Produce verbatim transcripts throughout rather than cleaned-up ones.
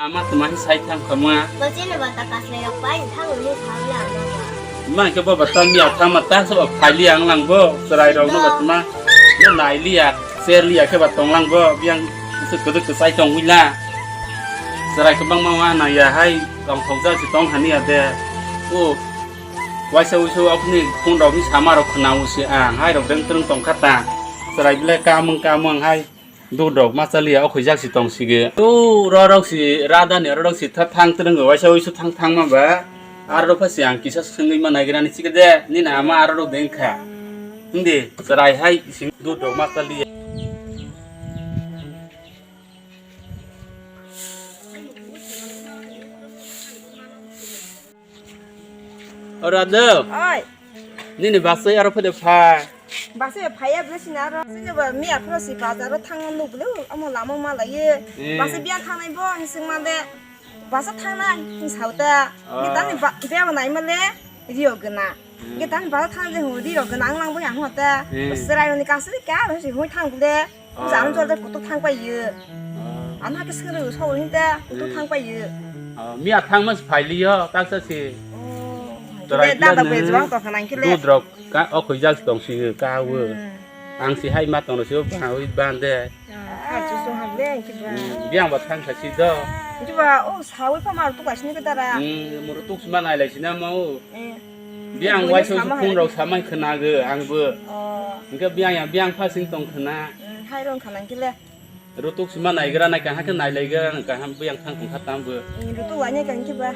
Ama tuma hi sai thang kha ma. Bo chini bata kaslai rok pai thang ni thang la ma. Ma ke bo bata mi athang ma ta so phai li ang lang bo. Chwrai rok no bata ma. No nai li ya, ser li ya ke ba tong lang bo. Biang se kudu ke sai tong wi la. Chwrai ke bang ma wa na ya hai tong thong ja si tong hani ya de. O. Waisa uisu okni phone rok ni sama rok khna usi ang hai rok deng treng tong kha ta. Chwrai bile kamung kamung hai. Dudrok ma chaliya, o khuijak si tong sige. Tu ro rok si rada ni ro rok si tha thang twrwng waisa uisu thang thang ma ba. Aro rok pha si ang kisa swngwi ma naigra ni chike de. Nini ama aro rok deng kha. Hindi chwrai hai sing dudrok ma chaliya. O Rado. Oi. Nini basai aro phede pha. Basai phaya bwle sina aro. Sini ba mi aphro si bazar o thang nuk bwle amo lama ma lai. Eh. Basai biya thang nai bo ni sing ma le. Basa thang nai ni sauta. Ni tani ba biya nai ma le. Rio gana. Hmm. Ni tani basa thang le hu rio gana ang lang bo yang hota. Hmm. Serai ni kasri ka ba si hui thang bwle. Jang jol de kutuk thang pai yo. Ano hake sengre so hin ta kutuk thang pai yo. Miya thang mas phai liyo taksa si. Oh. Torai de dada kila be ne jwang to khanang kile. Dudrok ka o khoi jak tong si ka wo. Hmm. Ang si hai ma tong si ba wi ban de. Ah, chu so ham le ki ba. Hmm, biang ba thang kha si do. Ki ba o sawi pa mar tu ka sini ke dara. Hmm, muru tuk si ma nai lai si na ma o. Eh. Biang waisa sama phone hai rok samai khwnago angbo. Oh. Hwnkhe biang ya biang pha sing tong khwna. Hmm, hai rong khana kile. Rutuk sima naigra nai kaham khe nailaigra nai kaham biang thang tong kha tambo. Hmm, rutuk wanya kan ki ba.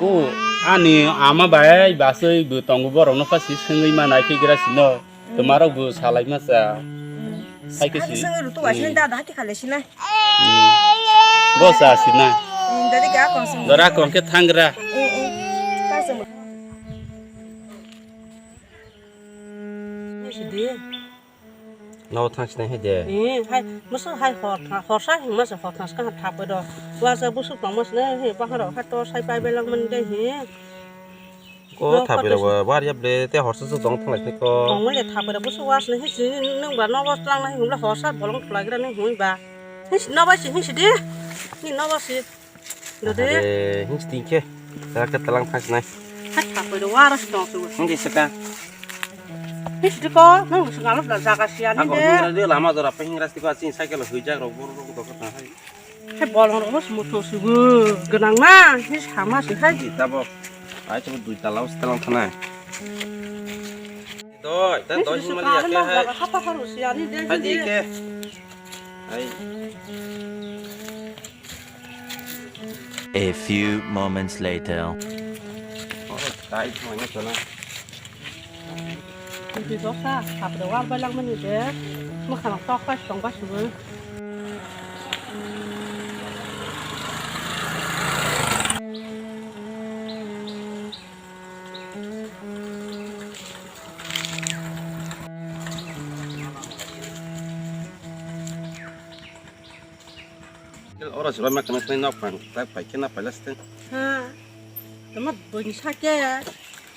Ko ani ama bai basui bo tongo borok no pha si swngwi ma nai khe gra sino. Twmarok bo salai ma cha. Hmm. Hai khe si. Sing rutuk wanya da da ki khale sina. Hmm. Bo sa sina. Hmm, dari ga kong sing. Dora kong khe thangra. Hmm, hmm. Ka sing. Sidi. No thang sinai hai de. Eh, hai, musu hai hor tha-, hor sa hing masa hor thas ka thap do. Wa sa busu tong mas ne, he, bahar ha to sai pai belang man de, he. Ko no, thapai rok ba, bar yap de, te horsa se tong thang lai ko. Tong le thapai rok busu was ne, he, si, nung ba no was lang na, he, hum la horsa bolong thulai gra ne, hui ba. He, si, no ba si, he, si de. Ni no ba si. Dode. Are, hing sting khe. Jaga ke talang thang sinai. Hai, thapai rok wa ras tong su. Hing di saka. He, si de ko, nung su ngalo la jaga si ani de. Ako hingra de lama dora pe hingra sti ko, achin cycle hui jak rok, bor rok, dok thang hai. Hai bolong rok mas muto sugo gwnang na, hai sama se hai. Di tabo. Ai tabo dui tala os talang thana. Doi, ta doi himali ya ke hai. Hapa haru si ani de. Hai di ke. Hai. A few moments later. Oh, tai thong ya chana. Twi twi boksa, hapre wal bai langmani je, mwkhang tok pai tong bai sugo. Oro sura ma kana kana nok phang tak phai kena pala siteng. Ha. Tama bini sake.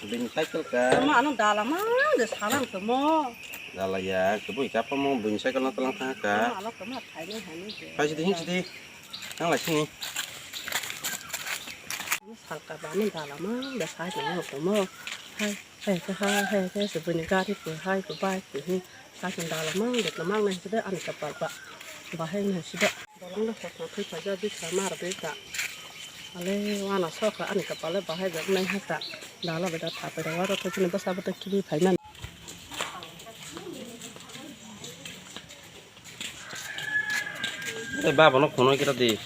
Bini cycle ka. Tama ano dala ma de salang tamo. Dala ya, kebui ka pamo bini cycle no talang thang ka. Tama ano tama thai ni hani de. Phai sidi, hing sidi. Nang lai sini. Salka bani dala ma de sai tamo tamo. Hai. Hai, hai, hai, hai, se bini gari ko, hai, ko bike ko, hi, sa kin dala mang, de, mang, nai, sida, ani kapal ba, bahai, nai, sida. Bolong le, hotna, thui, paja, bikha, mar, bikha. Ale, wana, soka, ani kapal le, bahai, jak, nai, hata. Dala, beda, thapai, da, waro, thui, basa, bata, kibi, phai, man. Tei baba no phone kira di.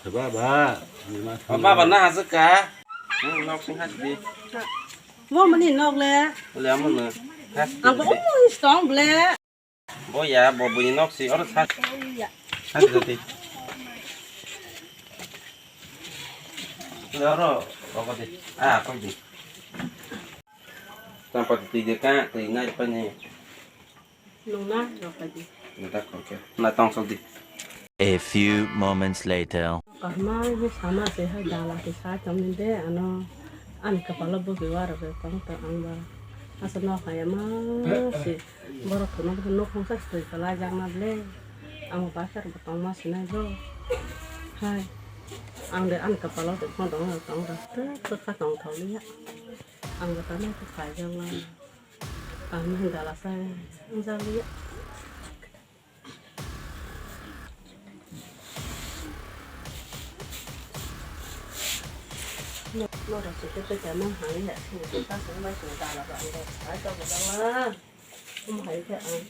Baba, baba na hasuk ka? Hmm, nok sing has di. Mo mani nok le. Le amo no. Has di. Ang ko mo strong ble. Bo ya, bo bini nok si oro has. Has di. Le oro, oko di. Ah, koi di. Tang pati twi de ka, twi nai pa ni. Nung na, rok pai di. Na ta khon ke. Na tong sok di. A few moments later. Kahma ni sama se hai dala ke sa cham ni de, ano, ani kapalo bo ke wara be tong ta ang ba. Asa no kaya ma se. Borok kono bo nok hong sa stoi kala jang na ble. Ang baksa rok tongma sinai bro. Hai. Ang de ani kapalo de phone tong tong da. Te kwkha tong thok liya. Ang bo tanai khe khaijak la. Ang ni dala sai. Ang jaliya. No, no, da se te te ma hang ya. Sa sa ma se dala ba ang de. Ai to ba la. Omo hai khe ang.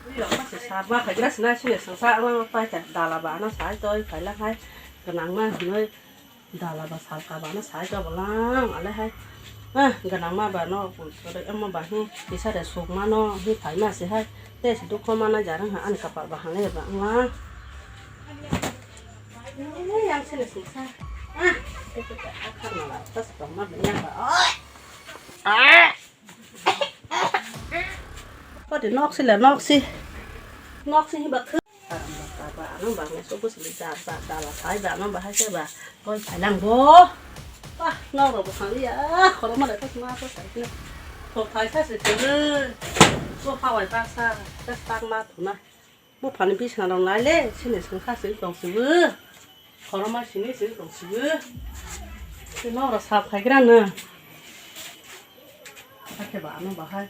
Ni rok ma se sa ma khai gra sina sini sangsa ang pai ta dala ba na sai toi khai la hai. Gwnang ma hinoi dala ba sal ka ba na sai to ba lang ale hai. Ah, gwnang ma ba no pun sore omo ba hi kisa de suk ma no hi khai ma se hai. Te se dukho ma na jarang ha ani kapal ba hang le ba ang la. Ni yang sini sangsa. Ah, te te te akhar ma la tas ba ma ba yang ba. Oi. Ah. Pati noksi la noksi. Noksi hi bakha. Ba ba ano ba mo so bus li ja ba da la sai ba ano ba hai se ba. Koi phai lang bo. Ba no ro bo sang ya. Khoro ma le ta ma so sai na. Ko phai sa se ke. Ko phawai ba sa. Ta tak ma tu na. Buphani bisna rok nai le, sini sungsa sini tong sibu. Khorokma sini sini tong sibu. Sini oro sap khai gra no. Hakhe ba ano bahai.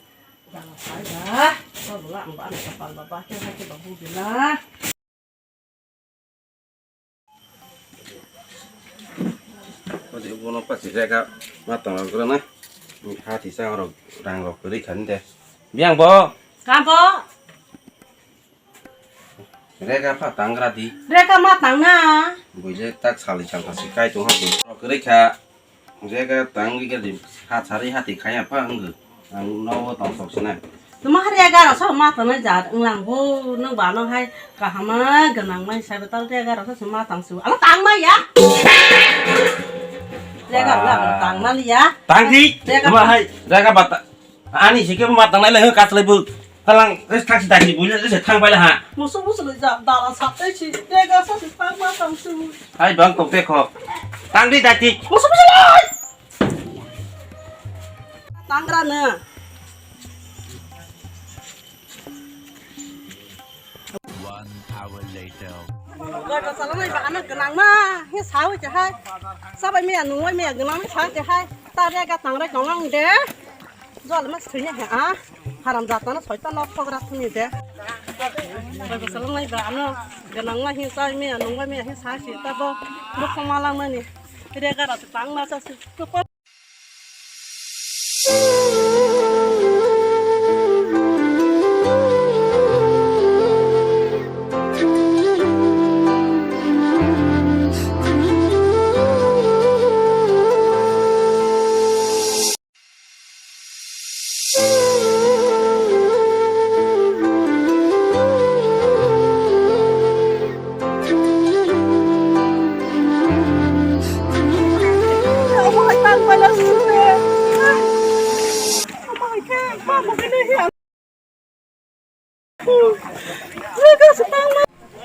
Jala sai ba. Ba bula ang ba ano kapal ba ba khe hakhe ba bu bila. Odi bono pasi rega ma tong rok na. Ha tisa oro rang rok kwrwi khan de. Biang bo. Ka bo. Rega pha tangra di. Rega ma tang na. Buile tak sali sal pasi kai tong ha bu. Rok kwrwi kha. Rega tang ri ga di ha sari ha ti khaya pha ang. Ang no tong sok sina. Tuma hari egarosho ma tongnai jat wnglang bo, nwng ba no hai kaham ma gwnang mai sai bo tal egarosho se ma tang su. Ala tang mai ya. Lega wnglang tang mani ya. Tang di. Lega. Tuma hai jaga bata. Ani sike ma tang nai le kaslai bu. Kalang es thak si dagi bu le se thang bai la ha. Musu musu le ja dala sa te si lega sa se tang ma tang su. Hai bang tok te kho. Tang di dagi. Musu musu le. Tangra no. One hour later. Goi ba chalai ba ano gwnang ma, he sawi te hai. Sabai me ya nungoi me ya gwnang ma sa te hai. Ta re ga tang re gwnang de. Jol ma sui ne he a. Haram jat na soi ta nok phok rak ni de. Goi ba chalai ba ano gwnang ma he sawi me ya nungoi me ya he sa si ta bo. Bo khoma lang mani. Re ga ra tang ma sa si.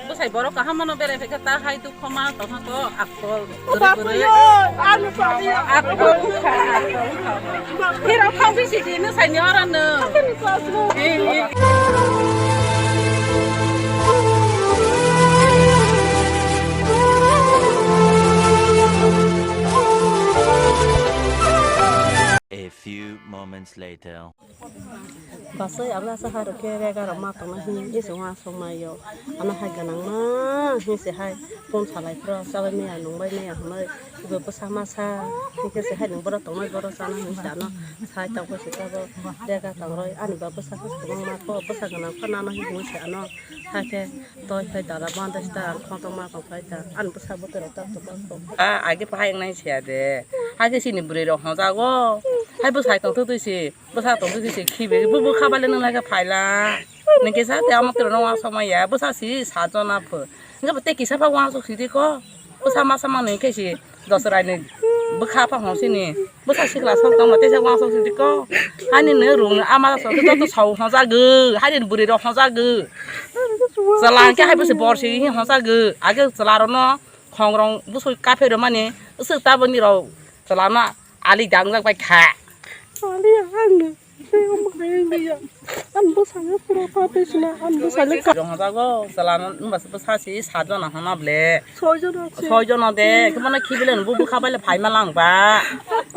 Bwsai borok kaham mano berai phaikha ta hai dukho ma tongkha ko akol bwrwi bwrwi. Akol wngkha, akol wngkha. Phirok thangwi sidi no saini oro no. A few moments later. Basai abla sa harok khe rega rok ma tongna hini ese uansuk mai yo. Ano hai gwnang ma hini se hai phone salai phro chabai maya nung bai maya hwnwi ibo bwsa masa hini khe se hai nung borok tongnai borok chana hini se ano sai tongkhe se tabuk rega tongroi ani ba bwsa khe kwbangma kho bwsa gwnang kho nana hini se ano hai khe. Toi phai dala banda sita ang khotong ma tong phai ta. Ani bwsa bwtwi rok tak tok tak tok. A age phai nai sia de. Age sini bwrwi rok hojago. Hai bwsai tong twi si. Bwsa tong twi si khibi. Bu bu kha bale nang lai kha phai la. Nang kisa te amo tro nang wa somai ya. Bwsa si sa jona pho. Nge te kisa pha wa sok si de ko. Bwsa ma sama nang khe si. Dosrai ni bwkha pha hong sini. Bwsa sikla sok tongma tesa wansok sini ko. Hani no rung ama sok joto sau hojagw. Hani bwrwi rok hojagw. Chwla hwnkhe hai bwsai bor si hi hojagw. Age chwla rokno khongrong bwsai kaphe rwmani swk taboni rok chwlano ali dangjak bai kha. Ali ano. Ang bwsano pura pha twi sina, ang bwsano ka- Jong jago, chalano wngba se bwsa si sat jona hana ble. Soi jona se. Soi jona de, khe mane khibi le bo bwkha bai le phai ma lang ba.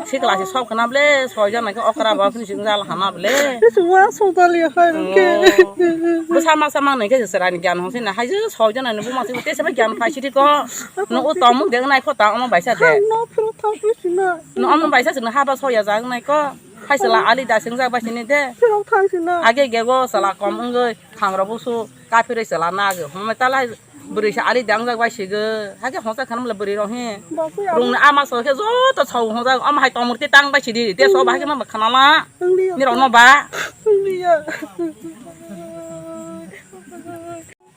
Sikla si sok khna ble, soi jona khe okra ba phini sing jal hana ble. Bisi wa so jali hai rung khe. Oh. Bwsa ma sa mang nai khe se rani gyan hong se na hai je soi jona ni buma se te se ba gyan phai si ko. No o tong muk de nai kho ta omo bai sa de. Ang no phiro thang twi sina. No omo bai sa se no ha ba soi ya jang nai ko. Hai sala ali da sing jak bai sini de. Phiro thang sina. Age ge go sala kom wngoi. Khangrok busu kaphirwi chwla nagw. Hwnwi talai bwrwi se ali dangjak bai sigw. Hakhe hongsa khanam le bwrwi rok he. Bakwi abo. Rungni ama so khe joto chau hongjak. Ama hai tomor te tang bai sidi. Te so bahai khe ma khanama. Wngli ya. Ni rok no ba. Wngli ya.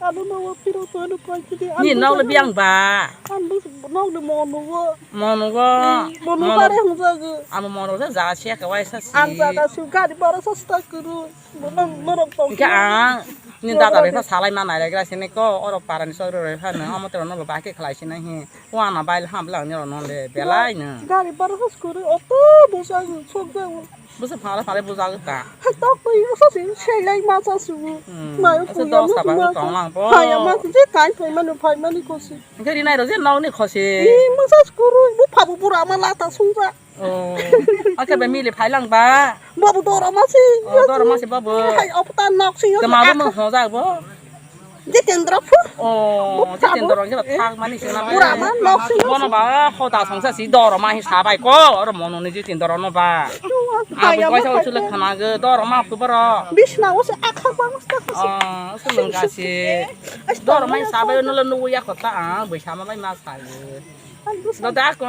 Abo no wa phiro to no koi sidi. Ni nok le biang ba. Ang bus nok le mo no wo. Mo no wo. Mo no bare hongjak. Amo mo no ja se ka wai sa si. Ang jaga su gari bara sa sta kuru. Hwnkhe ang nini dada bai pha salai ma nai lai gra sini ko, oro para ni sori roi pha no, omo tero no ba khe khlai sini hi. Wana bai ham bla ni no le belai no. Gari bara hos kuru oto busa sok jago. Busa phala phala busa ta. Hai tok bai busa si sei lai ma sa su. Hmm. Mai asa ku dok ya saba ma tong lang po. Hai ya ma je kai phai mani phai mani ko si. Hwnkhe rinai rok je nok ni khosi. Ni ma sa kuru bu pha bu bura ma la ta sung ja. Oh. Oke, be mili phai lang ba. Babu doro ma si. Oh, doro ma si babu. Hai, opta nok si. Te ma bu mo ho ja bo. Jitendra phu. Oh, Jitendra ngi thak mani si na. Pura ma nok si. Bono ba ho da song sa si doro ma hi sa bai ko. Oro mono ni Jitendra no ba. Hai, abu ya, koi sa ma usul phai khana ge doro ma phu boro. Bisna o se akha ba musta ko si. Oh, usul ga si. Doro ma hi sa bai no lo nu ya ko ta. Ah, bai sa ma bai ma sa. Ai, bwsa. No da ko.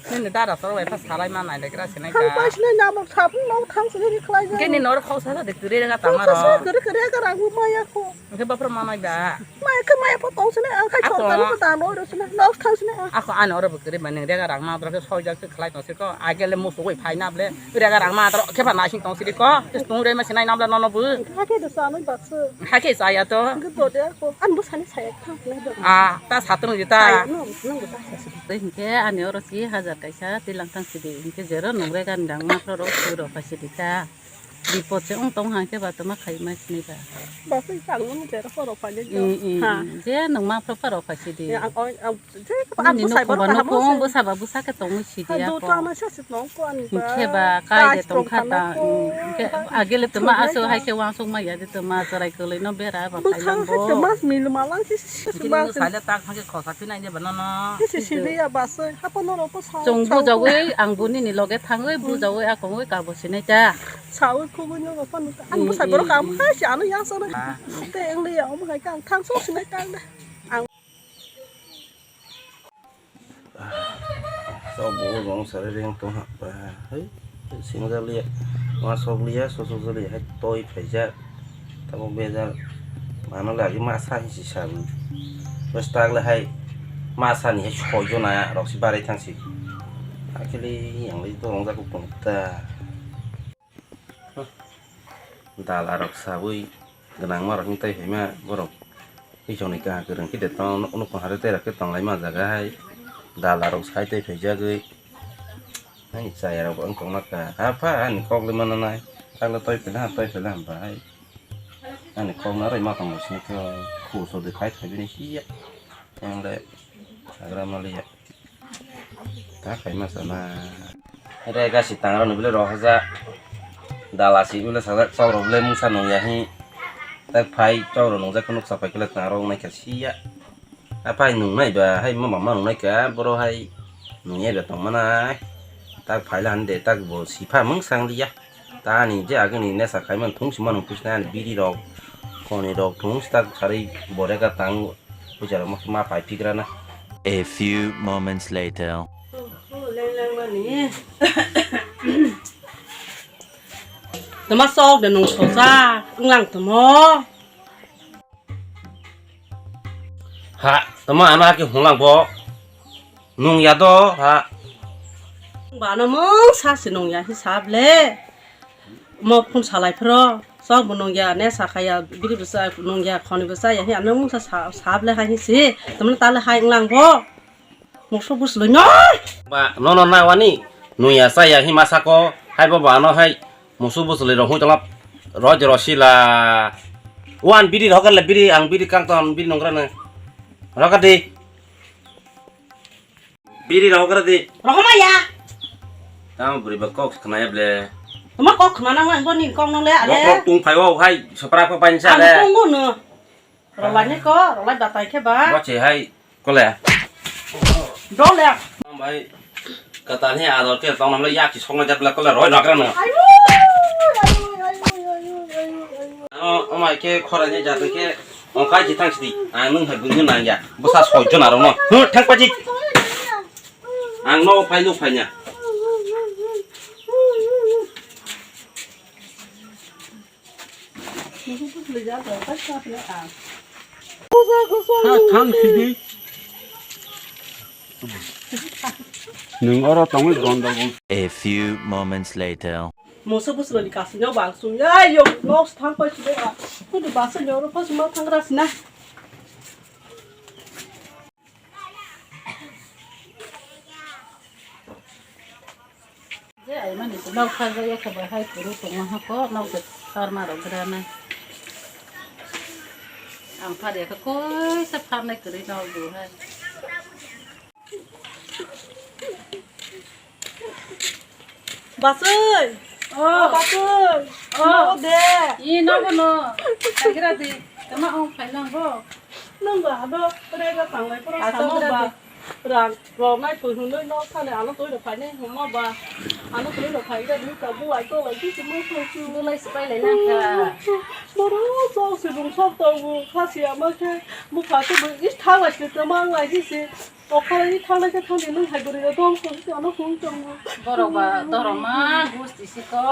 Nini dada toro bai pha salai ma nai le gra sinai ka. Thang pai sinai na mo thap no thang sinai ri khlai ja. Ke ni nor khau sa de kre ga ta ma ro. Khau sa kre kre ga rang ma ya ko. Ke bapra ma nai ba. Ma ke ma ya po tong sinai ang khai. Ako. Chor ta ni ko ta no ro sinai. No thang sinai ang. Ako an oro bo kre ba ning re ga rang ma dro ke soi ja ke khlai tong si ko. Age le musu goi phai na ble. Re ga rang ma dro ke ba na sing tong si ko. Tung re ma sinai nam la no no bu. Ha ke do sa nai ba se. Ha ke sa ya to. Ge do de ko. An bo sani sa ya thang na do. Ah, ta sa tung ji ta. Sa ya no, no ta sa. Tei hinkhe ani oro si hajar kaisa twilang thang sidi, hinkhe jero nungre gani dang ma phro rok sui rok pai sidi ta. Bipot se wng tong hang khe ba tama khai mai sini ba. Ba se chang no jero phro rok pai le. Mm, mm, ha. Mm. Je nung ma phro phro rok pai sidi. Ya, ang, ang, je ang ani bwsai nuk borok ba kaham nuk se. Bwsa ba bwsa khe tong sidi. Ha, ya do ko. Tama sa se tong ko ani ba. Hinkhe ba kai de tong kha ta. Mm, hinkhe agele tama aso hai khe wansuk ma ya de tama chwrai kwlwi no bera ba khai lang bo. Bwsa hai khe mas mil ma lang khe. Bini no saile tak thangke khosa phinai de bano no. Kisi sini ya bas oi, hapo no ropo sa. Chwng bujagwi ang bunini loge thangwi bujagwi akongwi kabo sinai ta. Sawi khugwi no ropo no ta. Ang bwsai borok ang hai si ano ya sana. Te ang le ya om hai ka ang thang so sinai ta ang de. Ang Sok bo rong sari reng tong ha ba. Hai, singjak liya. Ma sok liya, sok sok liya. Hai, toi phaijak. Tamo bejal. Mano lagi masa hinsi sabu. Bas tak le hai. Masa ni hai soi jona rok si barai thang si. Akili yang le to rong jak tong ta. Dal arok sabwi gwnangma rok hwn tei phaima borok. Isokni kaham kwrwng khe de tong nuk nukhung harwi tei rok khe tong laima jaga hai. Dal arok sai tei phaijagwi. Ani chaya rok wng tong naka. Apha ani kok le mana nai. Takle toi phela toi phela hwn bai. Ani kok narwi ma tong sini khe khu so de khai khai bini hiya. Yang le hagra maliya. Ta khai ma sana. Re gasi tangrok ni bile rohorjak. Dala si bile sajak chok rok bile mungsa nung ya hi. Tak phai chok rok nungjak khe nuksa pai khe le tangrok nai kha siya. A phai nung nai ba hai mama ma nung nai kha boro hai nung ya ba tong manai. Tak phai la han de tak bo sipha mungsa wng liya. Tani je agini nesa khaimani thung sima nung pusnai ani biri rok, khoni rok thung sita sarwi borega tang puisa rok ma phai phigra na. A few moments later. Tama sok de nung sosa wnglang tamo. Ha, tamo ano hake hunglang bo. Nung ya do, ha. Ba no mung sa si nung ya hi sab le. Mo phun salai phro. Sok bo nung ya ne sa khaya biri bwsa nung ya khoni bwsa ya hi ano mung sa sab le ha hi si. Tamne ta le hai wnglang bo. Mung so bus lo no. Ba no no na wani. Nung ya sa ya hi ma sa ko. Hai bo ba no hai. Musu bwswlwi rok hung tongla. Roi de rosila. Wan biri rok le biri ang biri kang ton biri nongra ne. Rok di. Biri rok gra di. Rohoma ya. Tamo bwrwi ba kok khnaya ble. Tamo kok khna nang nang bo ni kok nang le ale. Kok tung phai o hai sopra kok pain sa Ang le. Tung no. Rolai ni ko, rolai batai khe ba. Bo che hai kole. Dole. Bai kata ni ador ke tong namle yak ki song na jat la kole roi nak na. Ayu, ayu, ayu, ayu, ayu, ayu, ayu. Ano, o mai ke khora ni jat ke, o kai ji thang sidi. Ang nung hai bunyu nang ya. Bo sa soi jon aro no. Hu, thang pa ji. Ang no phai no phai nya. Tha thang sidi. Nwng oro tongwi gondogol. A few moments later. Moso bwswlani kasino bang sung ya yo nok thang pai sini a. Kudu basa nyoro pas ma thang rasina. Je ai mani se nok phar jagya khe bahai kuru tongma hako nok de phar ma rok gra nai. Ang phar ya khe koi sa phar nai kwrwi nok bu hai. Basoi. Oh. Basoi. Oh. No de. I no no. Kagira de. Tama ong phai lang bo. Nang ba do rega tanglai pura. Aso samo gra ba. De. Rang rok nai twi hwnwi no sale ano twi rok phainai hwnma ba. Ano twi rok phai gra dwi ka bu ai to lai ki mo ko chu. Bulai sipai lai nang kha. Boro chok si rung sok tong bu kha si ama khe bu kha se bu is thang lai si tama ang lai si. Okhalai thang lai khe thang di nang hai bwrwi rok dom sok si ano hung tong bu. Borok ba doroma gusti si ko.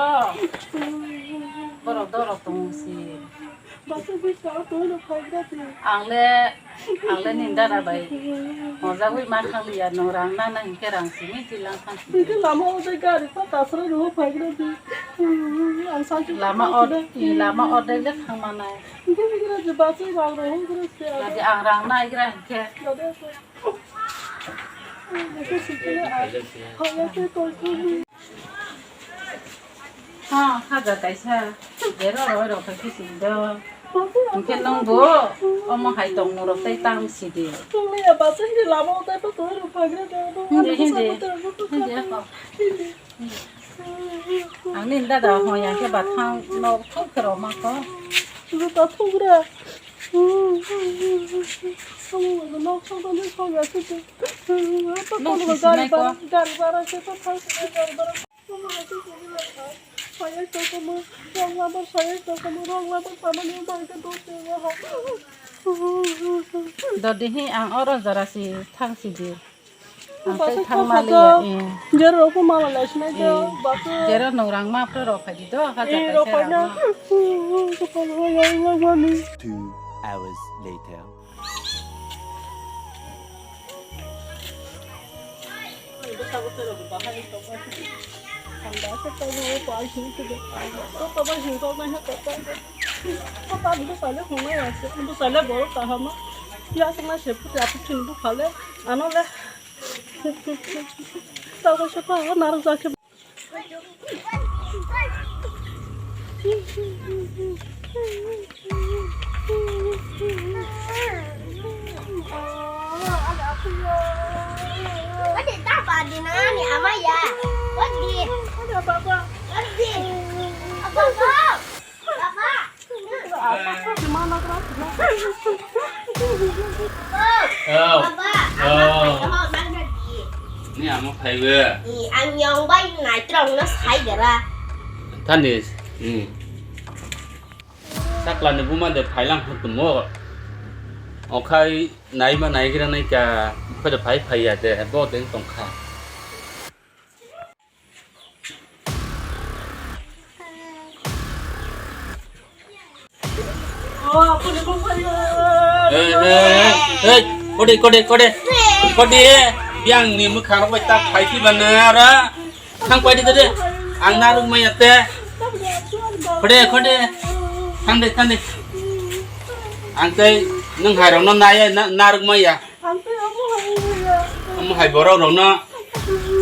Borok dorok tong si. Ang le, ang le nini dada bai hojagwi ma thang liya, nwng rang nana hinkhe rang simi tilang thang simi. Hinkhe lama o de gari pa tasra rw phaigra di. Ang santi lama o, i lama o de le thang manai. Hinkhe higra di basai rang rw higra se. Jadi ang rang naigra hinkhe. Dada se. Hinkhe sikile ang. Haya se koi koi. Ha, hajar kaisa. Bero roi rok khe kisi do. Hwnkhe nwng bo omo hai tongmung rok tei tang sidi. Tongli ya basa hini lama o tei pa tong rok phagra de. Hindi, hindi. Hindi ako. Hindi. Ang nini dada hoi yang khe bathang nok thok khe rok ma ko. Rupa thugra. Omo nok thok tong thok ya sidi. Nok sisi nai ko. Gari bara, gari bara se pa thang sidi gari bara. Dodi hi ang oro jora si thang sidi. Ang tei thang maliya, eh. Jero rok mala lai sinai do, eh, batu. Jero nung rang ma pro rok phai di do, ha. Eh, jaka rok phai na. Two hours later. Oh. Oh. Ni amo phaibo. Ni ang yong bai naitrong no sai dera. Thani. Hmm. Sakla ni buma de phailang hutumo. Okhai nai ma nai gira nai ka. Khode phai phai ya de bo deng tong kha. Hey, hey, hey, hey, kode, kode, kode, kode, biang ni mukha rok bai tak phai si bana ara, thang pai di de, ang naruk maya te, kode, kode, thang de, thang de, ang tei nung hai rok no naya, na-, naruk maya. Ang tei amo hai wngya. Amo hai borok rok no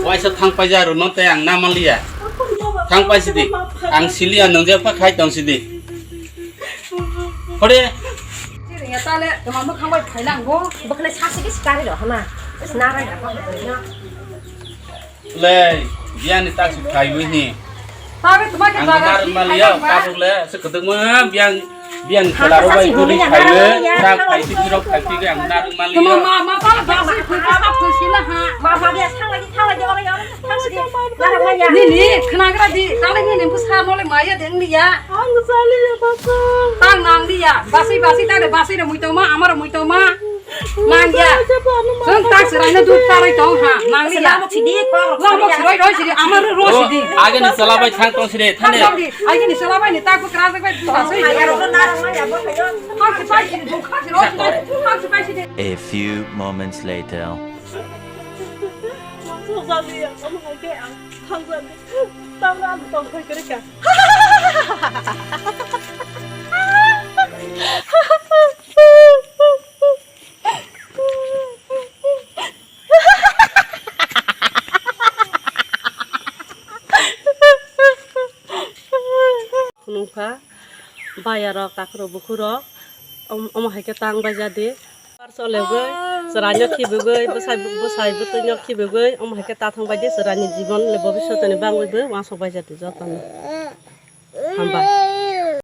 waisa thang paija rok no tei ang na manliya. Ang phone ma ba Thang pai sidi. Ang siliya nung je pha khai tong sidi. Hore. Siriya tale toma mo khang bai phai lang go. Bokle sasi ke sikari ro hana. Is nara ya pa na. Le, biang ni tak su khai wi ni. Tabe toma ke ang baga nar si mali khai ya, lang ba. Ka su le, se keduk ma biang. Biang khwlaro bai guli khaio, ta khaisi phirok khaisi khe ang narwk maliyo. Tuma ma, ma, pala basi, pui, pala pui sila ha. Ma, ma, biya, thang lagi, thang lagi, ora, ora, thang lagi. Narwk maliya. Nini, khwnagra di, tale nini bwsa nole maya deng liya. Ang saliya basa. Tang nang liya, basi, basi, tale basi re muitoma, amaro muitoma. Nang ya. Jeng tak serai na dut tarai tong ha, nang liya. Lama sidi, kok. Lama serai roi sidi, amaro roi sidi. Age ni sala bai thang tong sidi, thane. Age ni sala bai ni tak bwkra bai. A few moments later. Khunukha, bayarok, takhurok, bukhurok, om-, omo hai khe tang bai jadi. Par cholebgwi, chwraino khibigwi, bwsai, bwsai bwtwino khibigwi, omo hai khe ta thang bai di, chwraini jibon le bobiswtoni bangwibo uansuk bai jadi jotono. Hambai.